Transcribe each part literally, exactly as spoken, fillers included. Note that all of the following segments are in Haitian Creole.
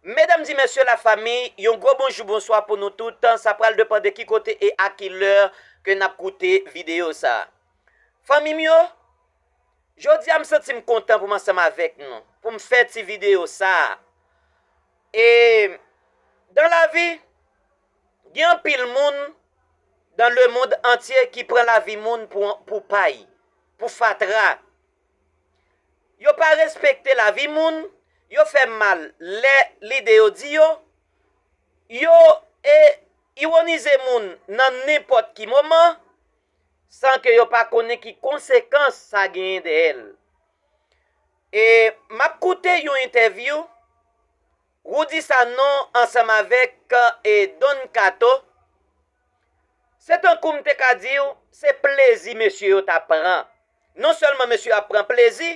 Medam e mesye, lafanmi, yon gwo bonjou, bonswa pou nou tout. Sa pral depann de ki kote e a ki lè ke n ap koute videyo sa a. Fanmi m yo, jodi a m santi m kontan pou m ansanm avèk nou, pou m fè ti videyo sa a. E dan lavi, gen anpil moun dans le monde entier ki pran lavi moun pou, pou pay, pou fatra. Yo pa respekte lavi moun, yo fè mal lè lide yo di yo, yo e iwonize moun nan nenpòt ki moman, san ke yo pa konnen ki konsekans sa genyen dèyè l. E m ap koute yon entèvyou Roody Sanon ansanm avèk, e, Don Kato. Se tankou m te ka di w, se plezi mesye yo t ap pran. Non sèlman mesye yo ap pran plezi,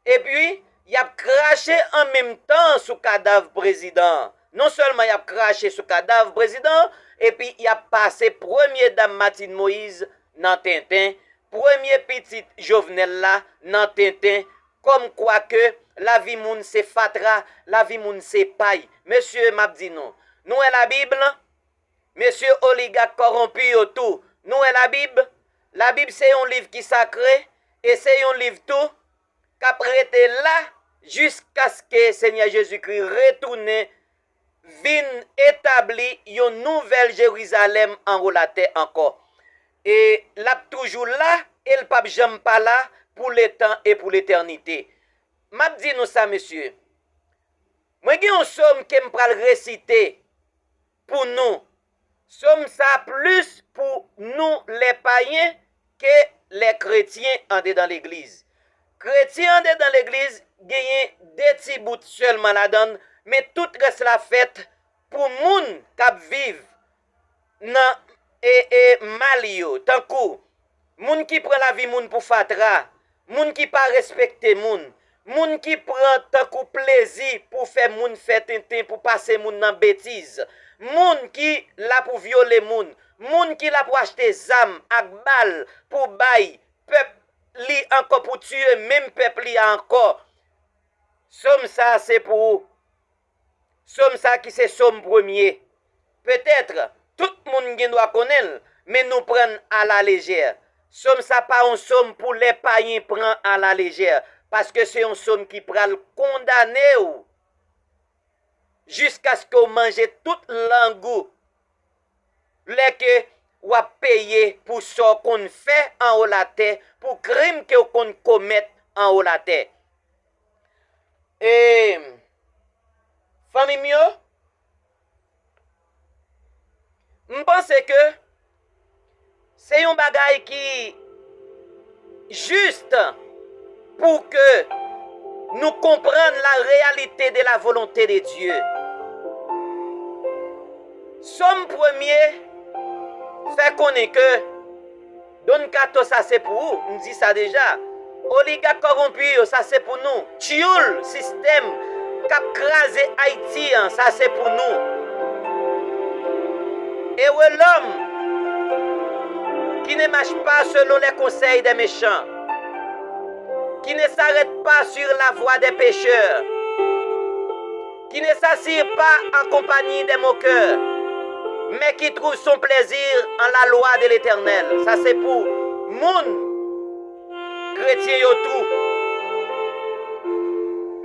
epi y ap krache an menm tan sou kadav prezidan an. Non sèlman y ap krache sou kadav prezidan an, epi y ap pase premye dam Martine Moïse nan tenten, premye pitit Jovenel la nan tenten, kòmkwa ke lavi moun se fatra, lavi moun se pay. Mesye, m ap di nou, nou wè Labib, mesye oligak kòwonpi yo tou, nou wè Labib? Labib se yon liv ki sakre, e se yon liv tou k ap rete la jiskaske Senyè Jezikri retounen vin etabli yon nouvèl Jerizalèm anwo latè ankò. E l ap toujou la, e l p ap janm pa la pou letan e pou letènite. M ap di nou sa, mesye. Mwen gen yon sòm ke m pral resite pou nou. Sòm sa plis pou nou lè payen ke lè kretyen andedan legliz. Kretyen andedan legliz genyen de ti bout sèlman ladan l, men tout rès la fèt pou moun k ap viv nan e, e mal yo, tankou moun ki pran lavi moun pou fatra, moun ki pa respekte moun, moun ki pran tankou plezi pou fè moun fè tenten, pou pase moun nan betiz, moun ki la pou vyole moun, moun ki la pou achte zam ak bal pou bay pèp li ankò, pou tiye menm pèp li a ankò. Sòm sa a se pou ou. Sòm sa ki se sòm premye. Petèt, tout moun gen dwa konnen l, men nou pran l alalejè. Sòm sa pa yon sòm pou lè payen pran alalejè, paske se yon sòm ki pral kondane w jiskaske w manje tout lang ou. Lè ke w ap peye pou sa w konn fè anwo latè, pou krim ke w konn komèt anwo latè. E, fanmi m yo, m panse ke se yon bagay ki jis pou ke nou konprann la réalité de la volonté de Dieu. Sòm premye fè konnen ke Don Kato, sa se pou ou, m di sa deja. Oligak kòwonpi yo, sa se pou nou. Tchoul sistèm k ap kraze Ayiti an, sa se pou nou. Heureux l'homme qui ne marche pas selon les conseils des méchants, qui ne s'arrête pas sur la voie des pécheurs, qui ne s'assied pas en compagnie des moqueurs, mais qui trouve son plaisir en la loi de l'Éternel. Sa se pou moun kretyen yo tou.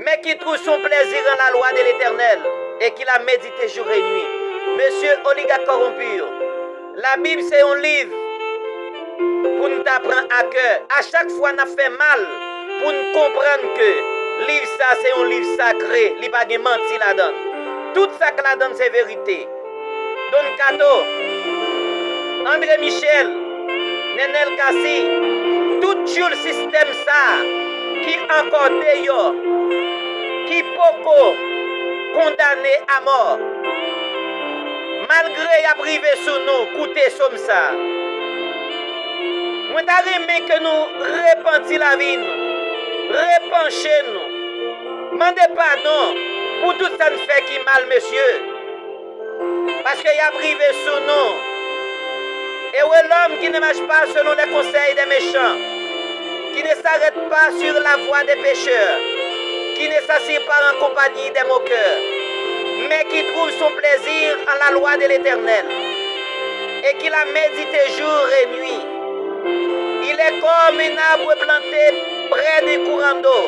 Mais qui trouve son plaisir en la loi de l'Éternel, et qui la médite jour et nuit. Mesye oligak kòwonpi yo, Labib se yon liv pou n ta pran a kè. A chak fwa n ap fè mal, pou n konprann ke liv sa se yon liv sakre, li pa gen manti ladan l. Tout sa k ladan l se verite. Don Kato, André Michel, Nenel Cassy, tout tchoul sistèm sa a ki ankò deyò, ki poko kondane a mò. Malgre y ap rive sou nou, koute sòm sa a. Mwen ta renmen ke nou repanti lavi nou, repanche nou, mande padon pou tout sa n fè ki mal, mesye. Paske y ap rive sou nou. Heureux l'homme qui ne marche pas selon les conseils des méchants, qui ne s'arrête pas sur la voie des pécheurs, qui ne s'assied pas en compagnie des moqueurs, et qui trouve son plaisir en la loi de l'Éternel, et qui la médite jour et nuit. Il est comme un arbre planté près d'un courant d'eau,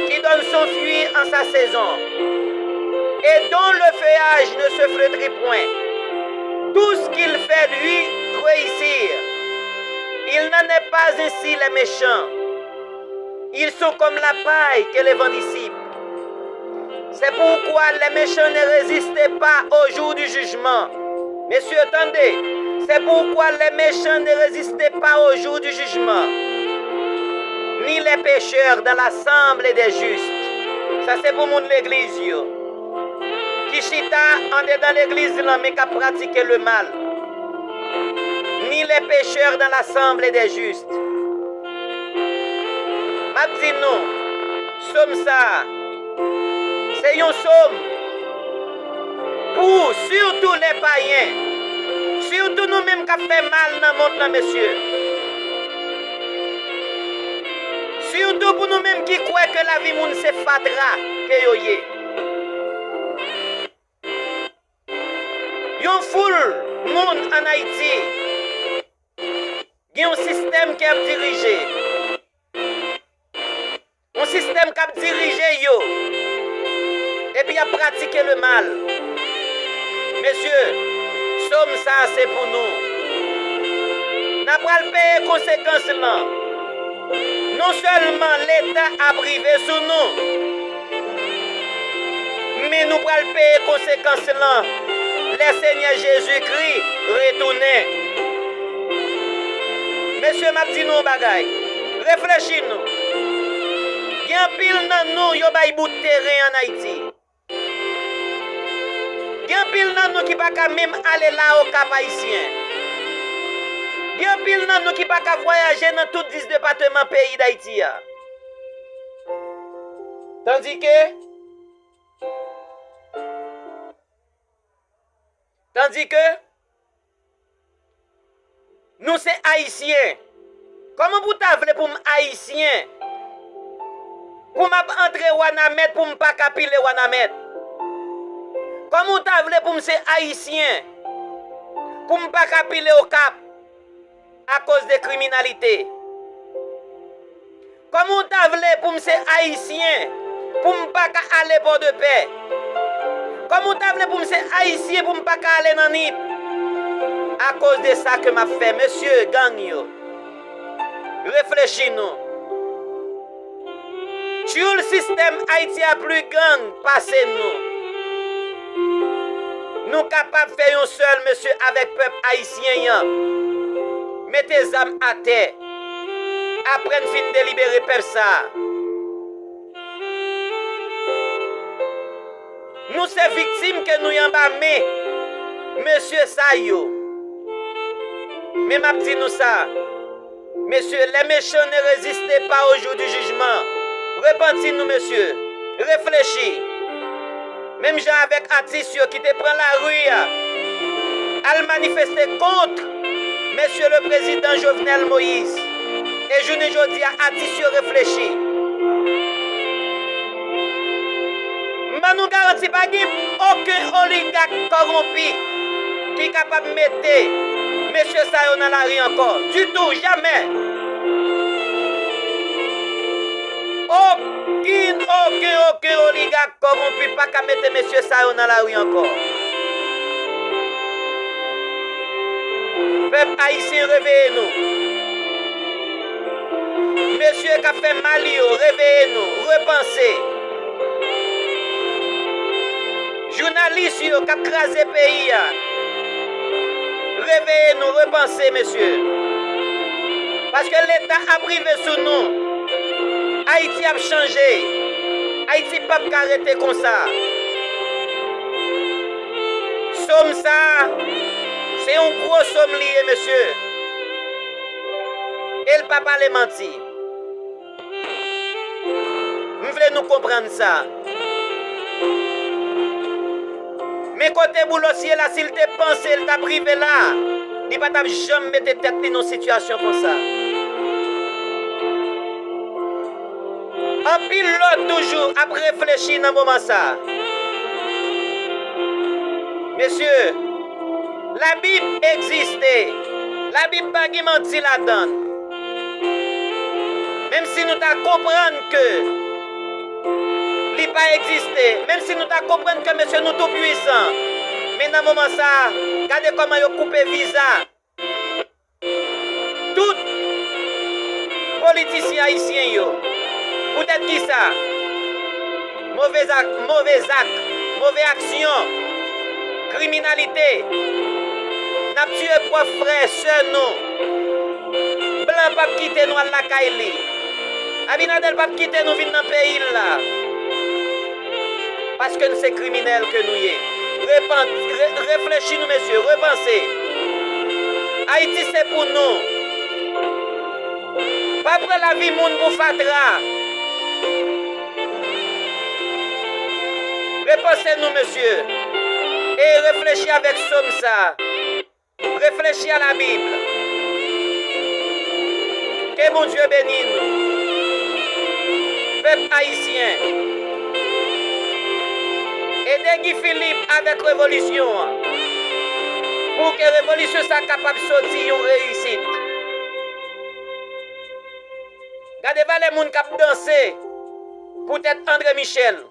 qui donne son fruit en sa saison, et dont le feuillage ne se flétrit point. Tout ce qu'il fait lui réussit. Il n'en est pas ainsi les méchants. Ils sont comme la paille que le vent dissipe. C'est pourquoi les méchants ne résistent pas au jour du jugement. Mesye, tande. C'est pourquoi les méchants ne résistent pas au jour du jugement, ni les pécheurs dans l'assemblée des justes. Sa se pou moun legliz yo ki chita andedan legliz lan, men k ap pratike le mal, ni les pécheurs dans l'assemblée des justes. M ap di nou, sòm sa a, se yon sòm pou sitou lè payen, sitou nou menm k ap fè mal nan mond lan, mesye. Sitou pou nou menm ki kwè ke lavi moun se fatra ke yo ye. Yon foul moun ann Ayiti gen yon sistèm k ap dirije. Yon sistèm k ap dirije yo. Epi y ap pratike le mal. Mesye, sòm sa a se pou nou. N a pral peye konsekans lan. Non sèlman Leta ap rive sou nou, men nou pral peye konsekans lan lè Senyè Jezikri retounen. Mesye, m ap di nou yon bagay. Reflechi nou. Gen anpil nan nou yo bay bout teren ann Ayiti. Gen anpil nan nou ki pa ka menm ale la Okap ayisyen. Gen anpil nan nou ki pa ka vwayaje nan tout dis depatman peyi Dayiti a. Tandike, tandike, nou se Ayisyen. Kòman pou w ta vle pou m Ayisyen, pou m ap antre Wanament, pou m pa ka pile Wanament? Kòman w ta vle pou m se Ayisyen, pou m pa ka pile Okap akoz de kriminalite? Kòman w ta vle pou m se Ayisyen, pou m pa ka ale Pòdepè? Kòman w ta vle pou m se Ayisyen, pou m pa ka ale nan Nip? Akoz de sa ke m ap fè, mesye, gang yo. Reflechi nou. Tchoul sistèm Ayiti a pli gang pase nou. Nou kapab fè yon sèl, mesye, avèk pèp ayisyen an. Mete zam atè. Apre n fin delibere pèp sa a. Nou se viktim ke nou ye anba men mesye sa yo. Men m ap di nou sa, mesye, les méchants ne résistent pas au jour du jugement. Repanti nou, mesye. Reflechi. Menm jan avèk atis yo ki te pran lari a, al manifeste kont mesye le prezidan Jovenel Moïse. E jounen jodi a, atis yo reflechi. M ban nou garanti, pa gen okenn oligak kòwonpi ki kapab mete mesye sa yo nan lari ankò. Ditou, jamè. Okenn, okenn, okenn oligak kòwonpi pa ka mete mesye sa yo nan lari ankò. Pèp ayisyen, reveye nou. Mesye k ap fè mal yo, reveye nou, repanse. Jounalis yo k ap kraze peyi a, reveye nou, repanse, mesye. Paske Leta ap rive sou nou. Ayiti ap chanje. Ayiti p ap ka rete konsa. Sòm sa a, se yon gwo sòm li ye, mesye. E l pa pale manti. M vle nou konprann sa. Men kote Boulos ye la, si l te panse l t ap rive la, li pa t ap janm mete tèt li nan sitiyasyon konsa. Anpil lòt toujou ap reflechi nan moman sa. Mesye, Labib egziste. Labib pa gen manti ladan l. Menm si nou ta konprann ke li pa egziste, menm si nou ta konprann ke, mesye, nou tou pwisan, men nan moman sa a, gade kòman yo koupe viza tout politisyen ayisyen yo. Poutèt kisa? Move zak, move zak, move aksyon, kriminalite. N ap tiye pwòp frè, sè nou. Blan p ap kite nou al lakay li. Abinader p ap kite nou vin nan peyi l la. Paske n se kriminèl ke nou ye. Repan-, re-, reflechi nou, mesye, repanse. Ayiti se pou nou. Pa pran lavi moun pou fatra. Repanse nou, mesye, e reflechi avèk sòm sa. Reflechi a Labib. Ke Bondye beni nou, pèp ayisyen. Ede Guy Philippe avèk revolisyon an, pou ke revolisyon sa kapab soti yon reyisit. Gade valè moun k ap danse poutèt André Michel,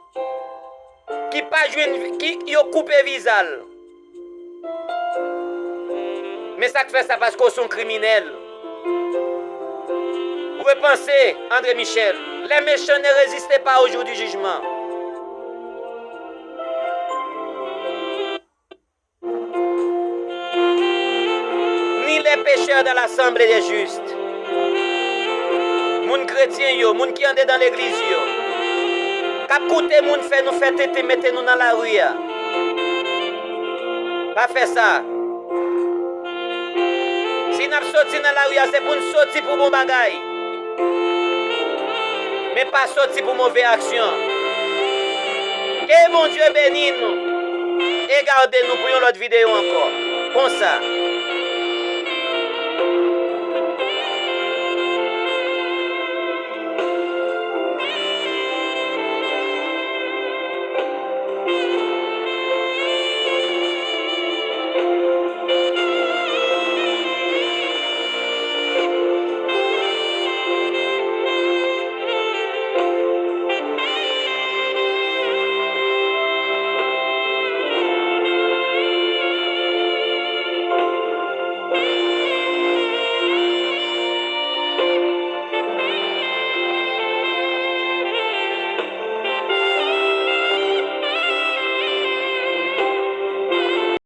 ki pa jwenn, ki yo koupe viza l. Men sa k fè sa, paske w se yon kriminèl. Repanse, André Michel. Les méchants ne résistent pas au jour du jugement. Ni les pécheurs dans l'assemblée des justes. Moun kretyen yo, moun ki andedan legliz yo, k ap koute moun fè nou fè tenten, mete nou nan lari a. Pa fè sa. Si n ap soti nan lari a, se pou n soti pou bon bagay. Men pa soti pou move aksyon. Ke Bondye beni nou e gade nou pou yon lòt videyo ankò. Konsa.